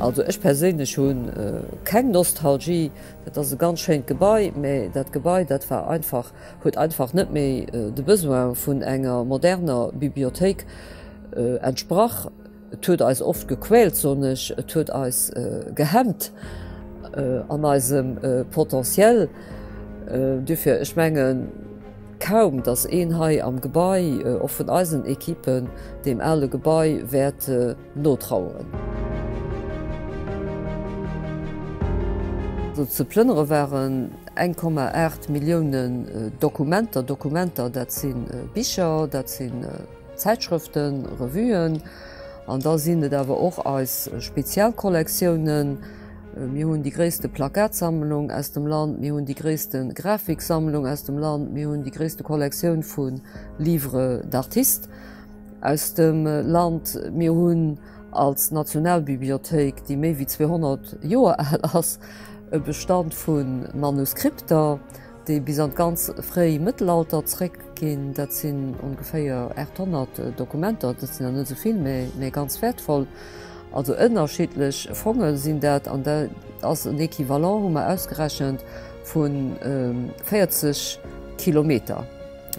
Also ech perséinlech hu keng Nostalgie. Dat ass e ganz schéint Gebai, mä dat Gebai, dat war einfach, huet einfach net méi de Besoin vun enger moderner Bibliothéik entsprach. Et huet eis oft gequält, soen ech, et huet eis gehemmt an eisem Potentiel. Duerfir, ech mengen kaum, datt een hei am Gebai, och vun eisen Equipen, deem ale Gebai wäert notraueren. Ze plënnere waren 1,8 Milliounen Dokumenter. Dokumenter, dat si Bicher, dat sinn Zäitschrëften, Revuen, an da sinn et awer och eis Spezialkollektiounen. Mir hunn déi gréisste Plakatsammlung aus dem Land, mir hunn déi gréisste Grafiksammlung aus dem Land, mir hunn déi gréisste Kollektioun vu Livres d'artistes aus dem Land. Mir hunn als Nationalbibliothéik, déi méi wéi 200 Joer al ass, e Bestand vu Manuskripter. déi bis an d'ganz fréi Mëttelalter zréckginn. Dat sinn ongeféier 800 Dokumenter, dat sinn der net esou vill, mä ganz wäertvoll. Also ënnerschiddlech Fonge sinn dat, an dat ass en Equivalent, hu mer ausgerechent, vu 40 Kilometer.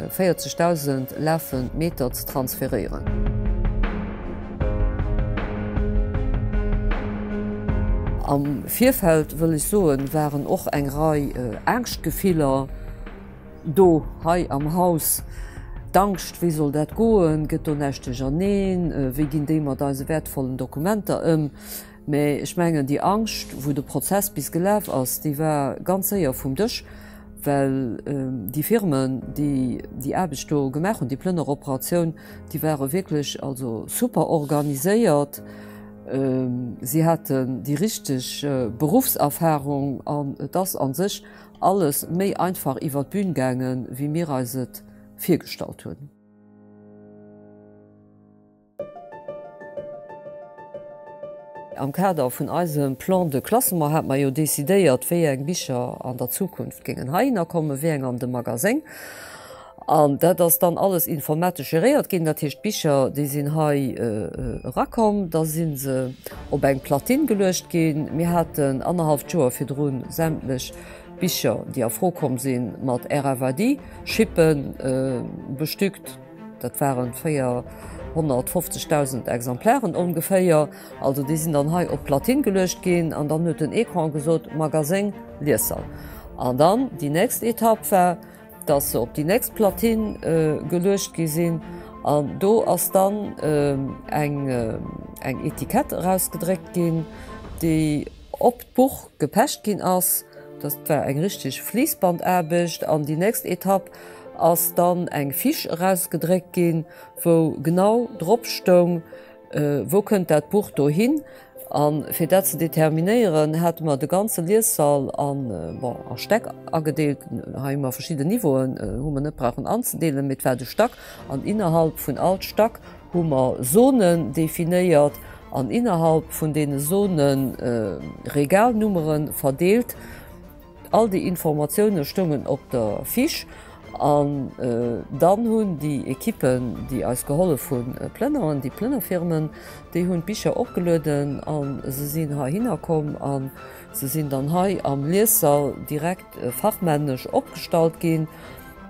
40.000 lafend Meter ze transferéieren. Am Virfeld, wëll ech soen, waren och eng Rei Angschtgefiller do hei am Haus. D'Angscht, wéi soll dat goen, gëtt do näischt duercherneen, wéi ginn déi mat eise wäertvollen Dokumenter ëm? Mä ech mengen, déi Angscht, wou de Prozess bis gelaf ass, déi war ganz séier vum Dësch, well déi Firmen, déi déi Aarbecht do gemaach hunn, déi Plënneroperatioun, déi ware wierklech also super organiséiert. Si haten déi richteg Beruffserfahrung an et ass a sech alles méi einfach iwwer d'Bün gaangen, wéi mir eis et virgestallt hunn. Am Kader vun eisem Plan de classement hate mer jo decidéiert, wéi eng Bicher an der Zukunft géingen heihinner kommen, wéi eng an de Magaséng. An dat ass dann alles informatesch geréiert ginn. Dat heescht, d'Bicher, déi sinn hei erakomm, da si se op eng Platine geluecht ginn. Mir haten annerhalleft Joer virdru sämtlech Bicher, déi a Fro komm sinn, mat RFID-Chippe bestückt. Dat waren 450.000 Exemplairen ongeféier. Also déi sinn dann hei op d'Platine geluecht ginn an dann huet den Ecran gesot, Magaséng, Liessall. An dann déi nächst Etapp war, dass se op déi nächst Platine geluecht gi sinn an do ass dann eng eng Etikett erausgedréckt ginn, déi op d'Buch gepecht ginn ass. Dat war eng richteg Fliissbandaarbecht. An déi nächst Etapp ass dann eng Fiche erausgedréckt ginn, wou genau drop stoung, wou kënnt dat Buch dohin. A fir dat ze determinéieren, hate mer de ganze Liessall an, bon, a Stäck agedeelt. Hei hu mer verschidden Niveauen, hu mer net brauchen anzedeelen, mee et war de Stack. An innerhalb vun all Stack hu mer Zonen definéiert an innerhalb vun deene Zone Regalnummere verdeelt. All déi Informatioune stoungen op der Fiche an dann hunn déi Ekippen, déi eis gehollef hunn plënneren, déi Plënnerfirmen, déi hunn d'Bicher opgelueden a se sinn heihinner komm a se sinn dann hei am Liessall direkt fachmännesch opgestallt ginn.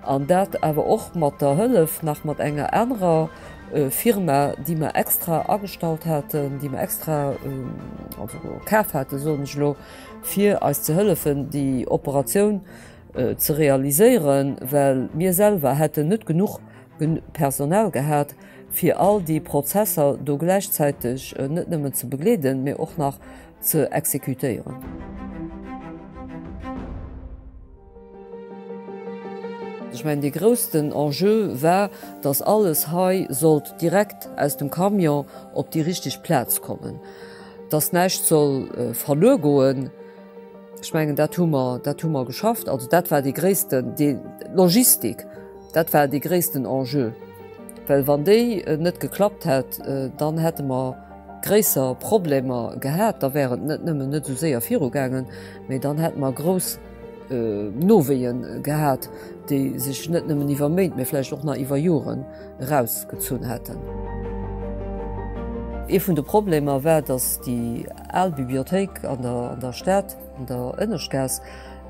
An dat awer och mat der Hëllef nach mat enger anerer Firma, déi mer extra agestallt haten, déi mer extra also kaf haten, soen ech elo, fir eis ze hëllefen, déi Operatioun ze realiséieren, well mir selwer hätten net genuch Personal gehat, fir all déi Prozesser do gläichzäiteg net nëmmen ze begleeden, mee och nach ze exekutéieren. Ech mengen, dee groussten Enjeu war, dass alles hei sollt direkt aus dem Camion op déi richteg Plaz kommen, dass näischt soll verluer goen. Ech mengen, dat hu mer, dat hu mer geschafft. Also dat war dee gréissten, déi Logistik, dat war dee gréissten Enjeu. Well wann déi net geklappt hätt, dann hätte mer gréisser Problemer gehat. Da wär et net nëmmen net esou séier virugaangen, mee dann hätte mer grouss Nowéien gehat, déi sech net nëmmen iwwer Méint, mee vläicht och nach iwwer Joren erausgezunn hätten. Ee vun de Problemer war, datt déi al Bibliothéik an der Stad, an der Ënneschtgaass,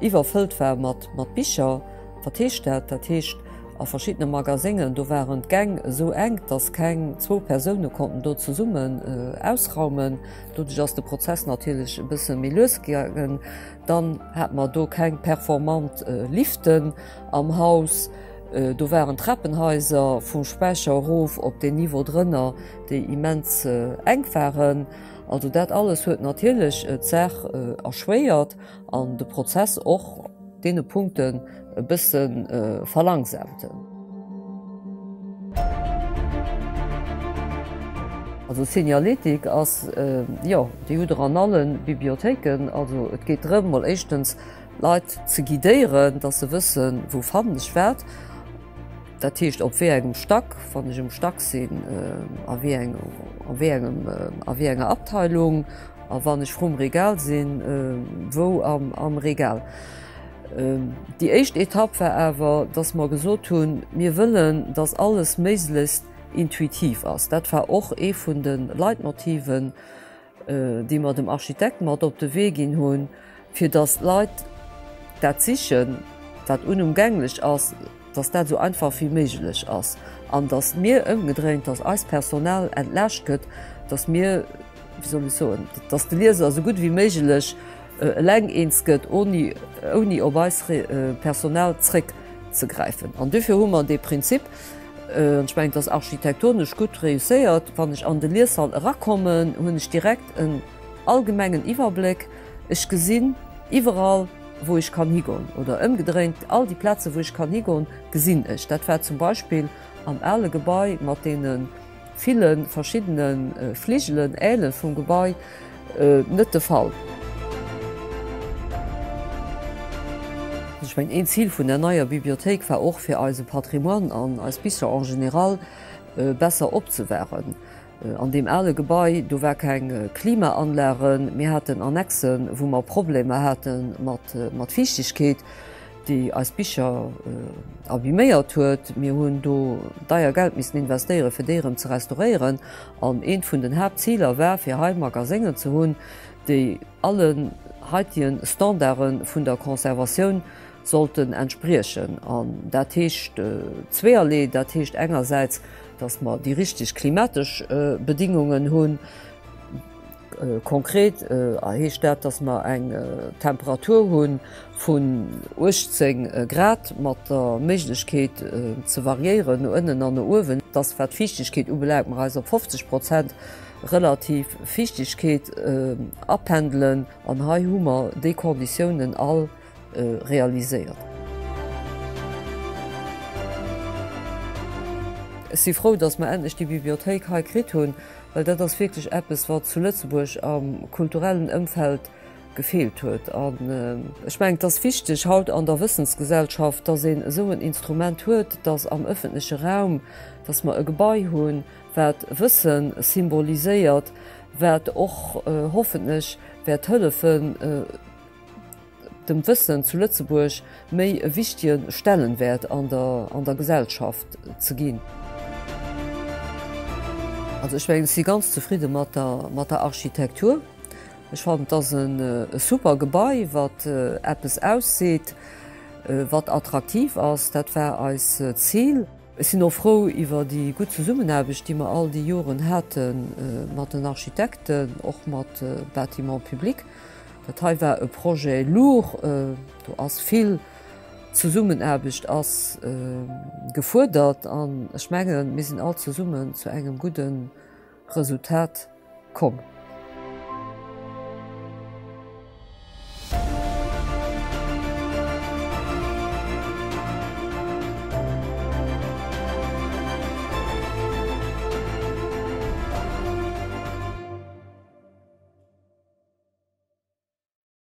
iwwerfëllt war mat Bicher. Wat heescht dat? Dat heescht, a verschiddene Magaséngen, do waren d'Gäng esou enk, datt keng zwou Persoune konnten do zesummen ausraumen. Doduerch ass de Prozess natierlech e bësse méi lues gaangen. Dann hate mer do keng performant Liften am Haus. Do waren Trapenhaiser vum Späicher erof op deen Niveau drënner, déi immens enk waren. Also dat alles huet natierlech d'Saach erschwéiert an de Prozess och deene Punkten e bësse verlangsaamt. Also Signaletik ass, jo, déi hutt Der an alle Bibliothéiken. Also et geet drëm, mol éischtens d'Leit ze guidéieren, dass se wëssen, wou fannen ech wat. Dat heescht op wéi engem Stack, wann ech um Stack sinn, a wéi eng, a wéi engem, a wéi enger Abteilung, a wann ech vrum Regal sinn, wou am, am Regal. Déi éischt Etapp war awer, dass mer gesot hunn, mir wëllen, dass alles méiglechst intuitiv ass. Dat war och ee vun de Leitmotiven, déi mer dem Architekt mat op de Wee ginn hunn, fir dass d'Leit dat sichen, wat unumgänglech ass, dass dat esou einfach wéi méiglech ass an dass mir ëmgedréint, dass eist Personal entlaascht gëtt, dass mir, wéi soll ech soen, dass de Lieser esou gutt wéi méiglech eleng eens gëtt, oni, ouni op eis Personal zréckzegräifen. An duerfir hu mer dee Prinzip, an ech mengen, et ass architektonesch gutt reusséiert, wann ech an de Liessall erakommen, hunn ech direkt en allgemengen Iwwerbléck, ech gesinn iwwerall, wou ech kann higoen, oder ëmgedréint, all déi Plazen, wou ech kann higoen, gesinn ech. Dat war zum Beispill am ale Gebai mat deene ville verschiddene Fligelen, Ailen vum Gebai net de Fall. Ech mengen, een Zil vun der neier Bibliothéik war och, fir eise Patrimoine an eis Bicher en général besser opzewahren. An deem ale Gebai, do war keng Klimaanlagen. Mir haten Annexen, wou mer Problemer hate mat Fiichtegkeet, déi eis Bicher abiméiert huet. Mir hunn do deier Geld missen investéieren, fir déi erëm ze restauréieren. An eent vun den Haaptziler war, fir hei Magaséngen ze hunn, déi allen heitigen Standarde vun der Conservatioun sollten entspriechen. An dat heescht zweeërlee. Dat heescht engersäits, dass mer déi richteg klimatesch Bedingungen hunn. Konkret heescht dat, dass mer eng Temperatur hu vun 18 Grad mat der Méiglechkeet ze variéieren no ënnen an no uewen, dass wat d'Fiichtegkeet ubelaangt mer eis op 50 Prozent relativ Fiichtegkeet apendelen. An hei hu mer déi Konditiounen all realiséiert. Ech si frou, dass mer endlech déi Bibliothéik hei kritt hunn, well dat ass wierklech eppes, wat zu Lëtzebuerg am kulturellen Ëmfeld gefeelt huet. An ech mengen, et ass wichteg haut an der Wëssensgesellschaft, dass een esou en Instrument huet, dass am öffentleche Raum, dass mer e Gebai hunn, wat Wësse symboliséiert, wat och hoffentlech wäert hëllefen, dem Wëssen zu Lëtzebuerg méi e wichtege Stellenwäert an der an der Gesellschaft ze ginn. Also ech mengen, ech si ganz zefridde mat der mat der Architektur. Ech fannen, et ass en e super Gebai, wat eppes ausseet, wat attraktiv ass. Dat war eis Zil. Ech sinn och frou iwwer déi gutt Zesummenaarbecht, déi mer all déi Joren hate mat den Architekten, och mat Bâtiments publics. Dat hei war e Projet lourd, do ass vill Zesummenaarbecht ass gefuerdert an ech mengen, mir sinn all zesummen zu engem gudde Resultat komm.